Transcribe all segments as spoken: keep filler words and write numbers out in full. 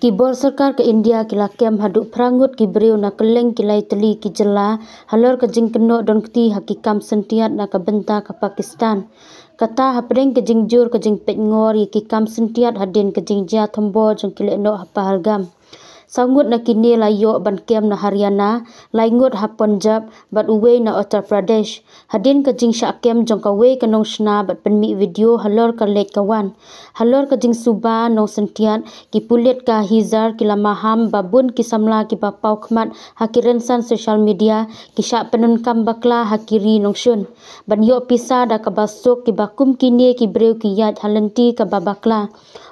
Ki bor sorkar ka India ki la kem haduh phra ngut ki briew na kylleng ki lai tylli ki jylla halor ka jingkynnoh donkti ha ki kam syntiat na ka bynta ka Pakistan. Kata hapdeng ka jingjur ka jingpeit ngor ïa ki kam syntiat hadien ka jingjia thombor jong ki lehnoh ha Pahalgam. Saw ngut na kine la ïoh ban kem na Haryana, lai ngut ha Punjab bad uwei na Uttar Pradesh. Hadien ka jingshah kem jong kawei ka nongshna bad pynmih video halor ka leit ka wan. Halor ka jingsuba nongsyntiat, ki pulit ka Hizar ki la maham ba bun ki samla kiba paw khmat ha ki rynsan social media ki shah pyndonkam bakla ha ki ri nongshun ban ïoh pisa da kaba suk, kiba kum kine ki briew ki ïaid ha lynti kaba bakla,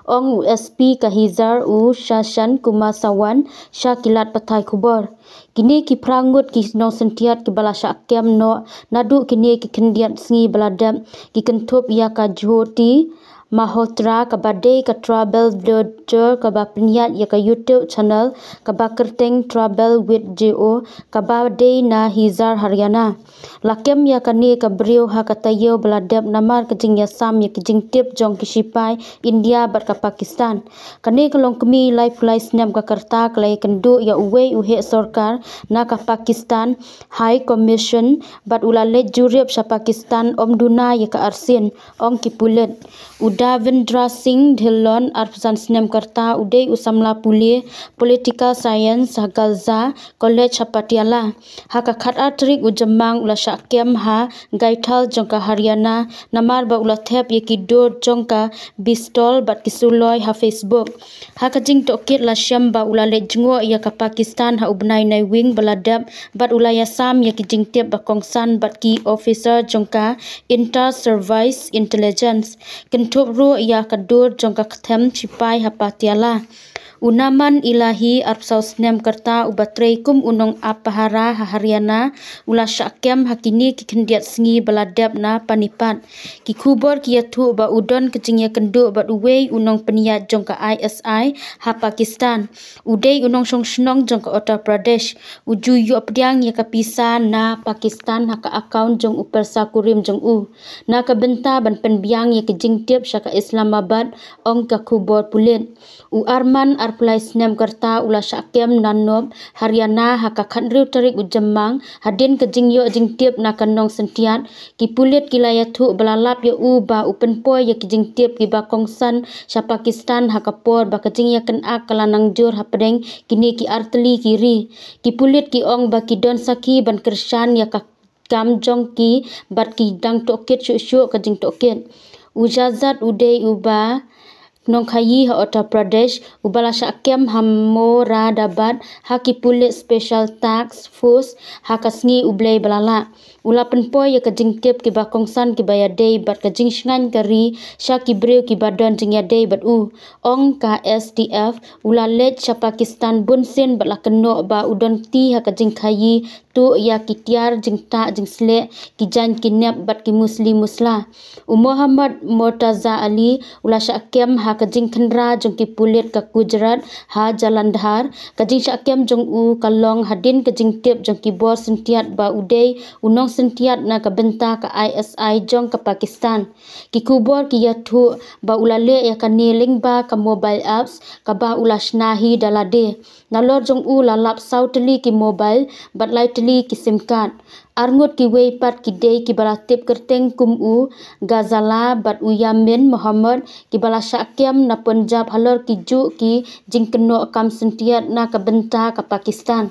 ong u S P ka Hizar, u Shashank Kumar Sawant, sha ki lad pathai khubor. Kine ki phra ngut ki nongsyntiat kiba la shah kem noh naduh kine ki khyndiat sngi ba la dep, ki kynthup ïa ka Jyoti Malhotra kaba dei ka tribal blogger kaba pynïaid ïa ka YouTube channel kaba kyrteng Tribal with J O, kaba dei na Hizar, Haryana. La kem ïa kane ka briew ha ka taïew ba la dep namar ka jingïasam ïa ki jingtip jong ki shipai India bad ka Pakistan. Kane ka longkmie laiphew lai snem ka rta ka la ïakynduh ïa uwei u heh sorkar na ka Pakistan High Commission bad u la leit jurip sha Pakistan ym duna ïa ka arsien, ong ki pulit. U Davendra Singh Dhillon, arphew san snem ka rta, u dei u samla pule Political Science ha Gaza College ha Patiala. Ha ka khatar tarik u Jymmang u la shah kem ha Gaithal jong ka Haryana namar ba u la thep ïa ki dur jong ka pistol bad ki suloi ha Facebook. Ha ka jingtohkit la shem ba u la leit jngoh ïa ka Pakistan ha u bnai Naiwieng ba la dep bad u la ïasam ïa ki jingtip ba kongsan bad ki officer jong ka Inter Service Intelligence, kynthup ruh ïa ka dur jong ka kthem shipai ha Patiala. U Naman Ilahi, arphew saw snem ka rta, uba trei kum u nongap pahara ha Haryana, u la shah kem ha kine ki khyndiat sngi ba la dep na Panipat. Ki khubor ki ïathuh ba u don ka jingïakynduh bad uwei u nongpynïaid jong ka I S I ha Pakistan. U dei u nongshong shnong jong ka Uttar Pradesh. U ju ïoh pdiang ïa ka pisa na Pakistan ha ka account jong u pyrsa kurim jong u, na ka bynta ban pynbiang ïa ka jingtip sha ka Islamabad, ong ka khubor pulit. U Arman, arphew lai snem ka rta, u la shah kem na Nob, Haryana ha ka khathynriew tarik u Jymmang, hadien ka jingïoh jingtip na ka nongsyntiat. Ki pulit ki la ïathuh ba la lap ïa u ba u pynpoi ïa ki jingtip kiba kongsan sha Pakistan ha ka por ba ka jingïakynad ka la nang jur hapdeng kine ki artylli ki ri. Ki pulit ki ong ba ki don sakhi ban kyrshan ïa ka kam jong ki bad ki dang tohkit shuh shuh ka jingtohkit. U Shahzad u dei uba nongkhaïi ha Uttar Pradesh, uba la shah kem ha Moradabad ha ki pulit Special Task Force ha ka sngi U Blei ba la leit. U la pynpoi ïa ka jingtip kiba kongsan kiba ïadei bad ka jingshngaiñ ka ri sha ki briew kiba don jingïadei bad u. Ong ka S T F, u la leit sha Pakistan bunsien bad la kynnoh ba u don kti ha ka jingkhaïi tuh ïa ki tiar jingtah jingsleh, ki jaiñ ki nep bad ki musli musla. U Mohammad Murtaza Ali u la shah kem ha ka jingkhynra jong ki pulit ka Gujarat ha Jalandhar. Ka jingshah kem jong u ka long hadien ka jingtip jong ki bor syntiat ba u dei u nongsyntiat na ka bynta ka I S I jong ka Pakistan. Ki khubor ki ïathuh ba u la leh ïa kane lyngba ka mobile apps kaba u la shna hi da lade. Nalor jong u la lap saw tylli ki mobile bad lai tylli ki sim card. Arngut kiwei pat ki dei kiba la tip kyrteng kum u Ghazala bad u Yamin Mohammed, kiba la shah kem na Punjab halor ki juh ki jingkynnoh kam syntiat na ka bynta ka Pakistan.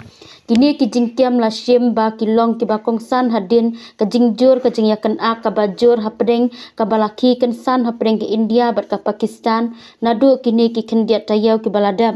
Kine ki jingkem la shim ba ki long kiba kongsan hadien ka jingjur ka jingïakynad kaba jur hapdeng kaba la khie kynsan hapdeng ka India bad ka Pakistan naduh kine ki khyndiat taïew kiba la dep.